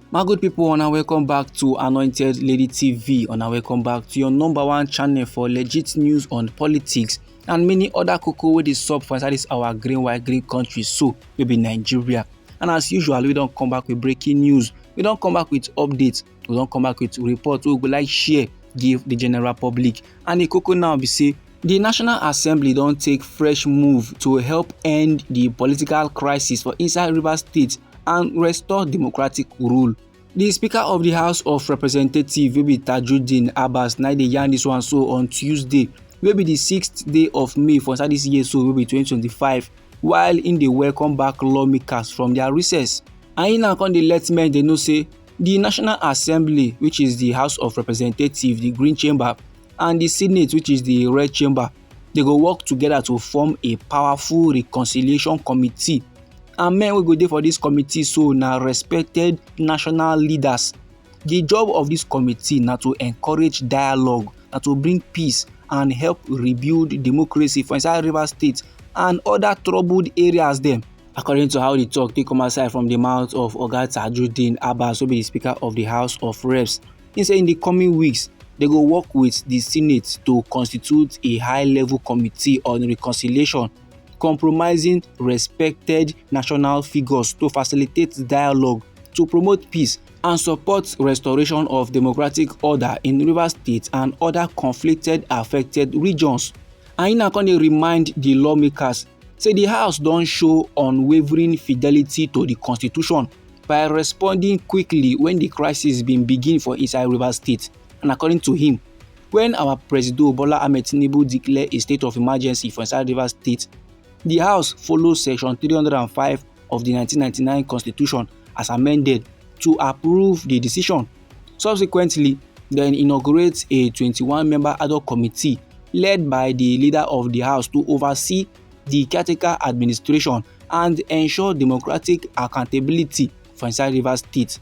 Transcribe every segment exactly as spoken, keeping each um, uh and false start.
My good people, una welcome back to Anointed Lady T V. Una welcome back to your number one channel for legit news on politics and many other koko wey dey sup for inside this our green, white, green country so, wey be Nigeria. And as usual, we don come back with breaking news. We don come back with updates. We don come back with report wey we go like share give the general public. And the koko now be say the National Assembly don take fresh move to help end the political crisis for inside Rivers State and restore democratic rule. The Speaker of the House of Representatives, wey be Tajudeen Abbas, na dey yarn this one so on Tuesday, wey be the sixth day of May for inside this year so, wey be twenty twenty-five, while im dey welcome back lawmakers from their recess. And im now come dey let men dey know say the National Assembly, which is the House of Representatives, the Green Chamber, and the Senate, which is the Red Chamber, they go work together to form a powerful reconciliation committee. And men wey go dey for this committee so na respected national leaders. The job of this committee na to encourage dialogue, na to bring peace and help rebuild democracy for inside Rivers State and other troubled areas dem. According to how the talk take come outside from the mouth of Oga Tajudeen Abbas, wey be the Speaker of the House of Reps, he say in the coming weeks, they go work with the Senate to constitute a high-level committee on reconciliation, compromising respected national figures to facilitate dialogue, to promote peace and support restoration of democratic order in Rivers State and other conflicted affected regions. And im now come dey remind the lawmakers say the House don show unwavering fidelity to the constitution by responding quickly when the crisis bin begin for inside Rivers State. And according to him, when our Presido Bola Ahmed Tinubu declare a state of emergency for inside Rivers State, the House follow Section three hundred and five of the nineteen ninety-nine Constitution as amended to approve the decision. Subsequently, dem inaugurate a twenty-one member ad hoc committee led by the leader of the House to oversee the caretaker administration and ensure democratic accountability for inside Rivers State.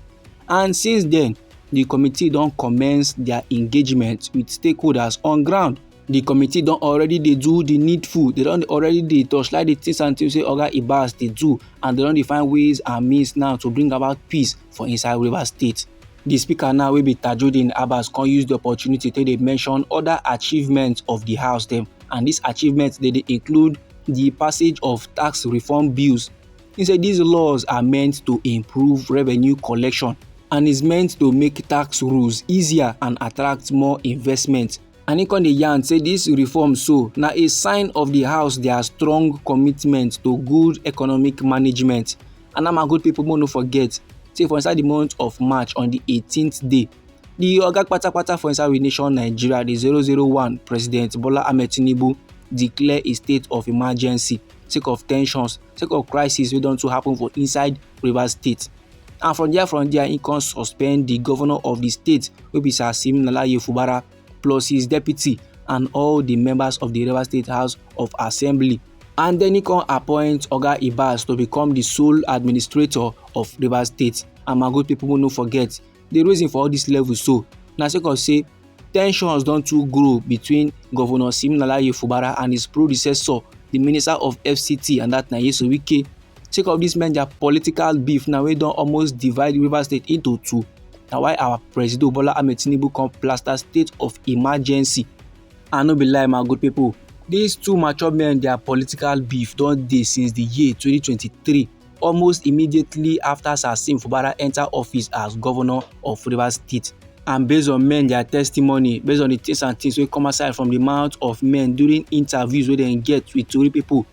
And since then, the committee don commence their engagement with stakeholders on ground. The committee don already dey do the needful. They don already dey torchlight the things and things wey Oga Abbas dey do, and they don dey find ways and means now to bring about peace for inside Rivers State. The speaker now, wey be Tajudeen Abbas, come use the opportunity to dey mention other achievements of the house dem, and these achievements dey dey include the passage of tax reform bills. He say these laws are meant to improve revenue collection and is meant to make tax rules easier and attract more investment. And he come dey yarn say this reform so na a sign of the house their strong commitment to good economic management. And na my good people, make no forget say for inside the month of March, on the eighteenth day, the oga patapata for inside we nation Nigeria, the zero zero one, President Bola Ahmed Tinubu, declare a state of emergency sake of tensions, sake of crisis wey don too happen for inside Rivers State. And from there, from there, he come suspend the governor of the state, wey be Sir Siminalayi Fubara, plus his deputy and all the members of the Rivers State House of Assembly. And then he come appoint Oga Abbas to become the sole administrator of Rivers State. And my good people, no forget, the reason for all this level so na sake of say tensions don too grow between Governor Siminalayi Fubara and his predecessor, the Minister of F C T, and that na Nyesom Wike. Sake of this men their political beef now, wey don almost divide Rivers State into two. Na why our Presido Bola Ahmed Tinubu come plaster state of emergency. And no be lie, my good people, these two mature men their political beef don dey since the year twenty twenty-three, almost immediately after Sir Sim Fubara enter office as governor of Rivers State. And based on men their testimony, based on the things and things wey come aside from the mouth of men during interviews wey dem get with tori people,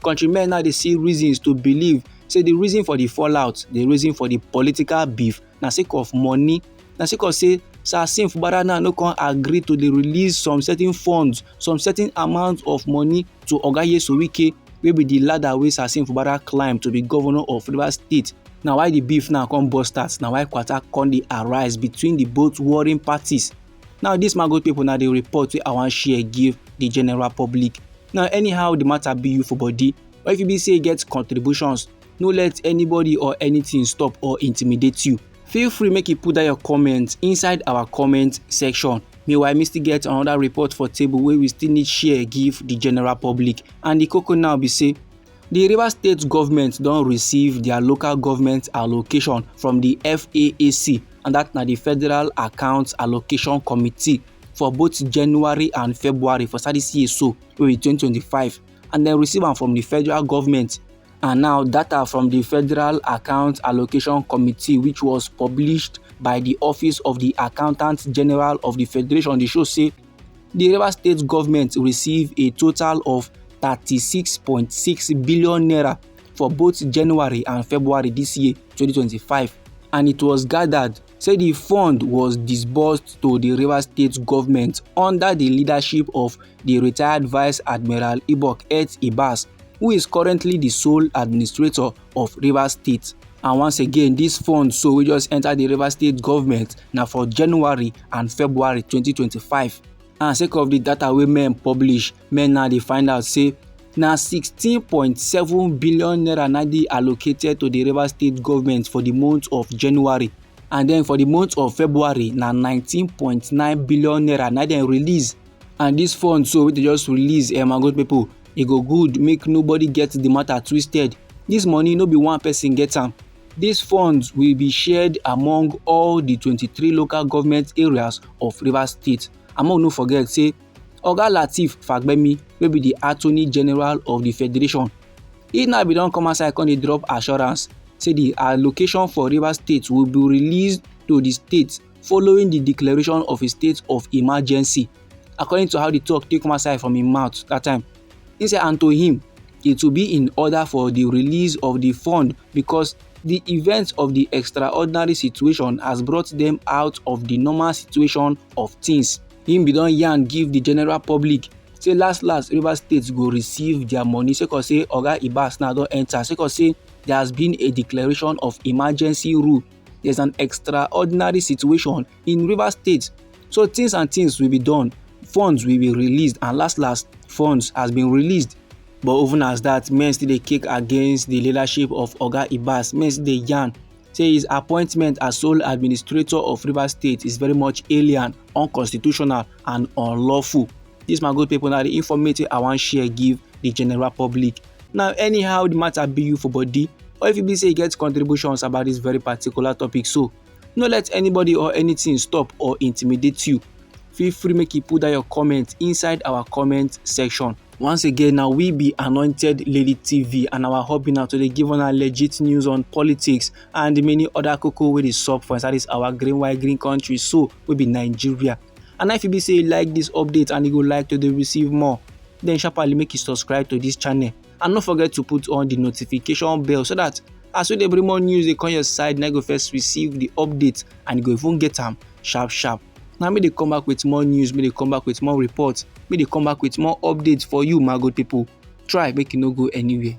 countrymen now dey see reasons to believe say the reason for the fallout, the reason for the political beef, na sake of money. Na sake of say Sir Sim Fubara now no come agree to dey release some certain funds, some certain amount of money to Oga Nyesom Wike, wey be the ladder wey Sir Sim Fubara climb to be governor of Rivers State. Na why the beef now come burst out, na why kwata come dey arise between the both warring parties. Now, this, my good people, na the report wey I wan share give the general public. Now, anyhow the matter be you for body, or if you be say you get contributions, no let anybody or anything stop or intimidate you. Feel free make you put down your comment inside our comment section. Meanwhile, me still get another report for table wey we still need share give the general public. And the koko now be say, The Rivers State government don receive their local government allocation from the F A A C, and that na the Federal Accounts Allocation Committee, for both January and February for this year so, wey be twenty twenty-five, and dem receive am from the federal government. And now, data from the Federal Accounts Allocation Committee, which was published by the Office of the Accountant General of the Federation, dey show say the Rivers State government receive a total of thirty-six point six billion naira for both January and February this year, twenty twenty-five, and it was gathered say the fund was disbursed to the Rivers State government under the leadership of the retired Vice Admiral Ibok Et Ibas, who is currently the sole administrator of Rivers State. And once again, this fund so wey just enter the Rivers State government na for January and February twenty twenty-five. And sake of the data wey men publish, men now dey find out say na sixteen point seven billion naira na dey allocated to the Rivers State government for the month of January. And then for the month of February, na nineteen point nine billion naira na dem release. And this fund so wey dey just release, eh, my good people, e go good make nobody get the matter twisted. This money no be one person get am. These funds will be shared among all the twenty-three local government areas of Rivers State. And make we no forget say Oga Lateef Fagbemi, wey be the Attorney General of the Federation, he now be don come outside come dey drop assurance say the allocation for Rivers State will be released to the state following the declaration of a state of emergency. According to how the talk take come outside from him mouth that time, he say, and to him, it will be in order for the release of the fund because the event of the extraordinary situation has brought them out of the normal situation of things. Him be don yarn give the general public say last last, Rivers State go receive their money sake of say Oga Ibas now don enter, sake of say there has been a declaration of emergency rule. There's an extraordinary situation in Rivers State. So things and things will be done. Funds will be released, and last last, funds has been released. But even as that, men still dey kick against the leadership of Oga Ibas. Men still dey yarn say his appointment as sole administrator of Rivers State is very much alien, unconstitutional, and unlawful. This, my good people, na the informative I wan share give the general public. Now, anyhow the matter be you for body, or if you be say you get contributions about this very particular topic, so no let anybody or anything stop or intimidate you. Feel free make you put down your comment inside our comment section. Once again, now we be Anointed Lady T V, and our hobby now to dey give una legit news on politics and many other koko wey dey sup for inside this our green white green country, so wey be Nigeria. And if you be say you like this update and you go like to dey receive more, then sharply make you subscribe to this channel. And no forget to put on the notification bell so that as we dey bring more news dey come your side, na you go first receive the update and you go even get am sharp sharp. Now make dey come back with more news, make dey come back with more reports, make dey come back with more updates for you, my good people. Try make you no go anywhere.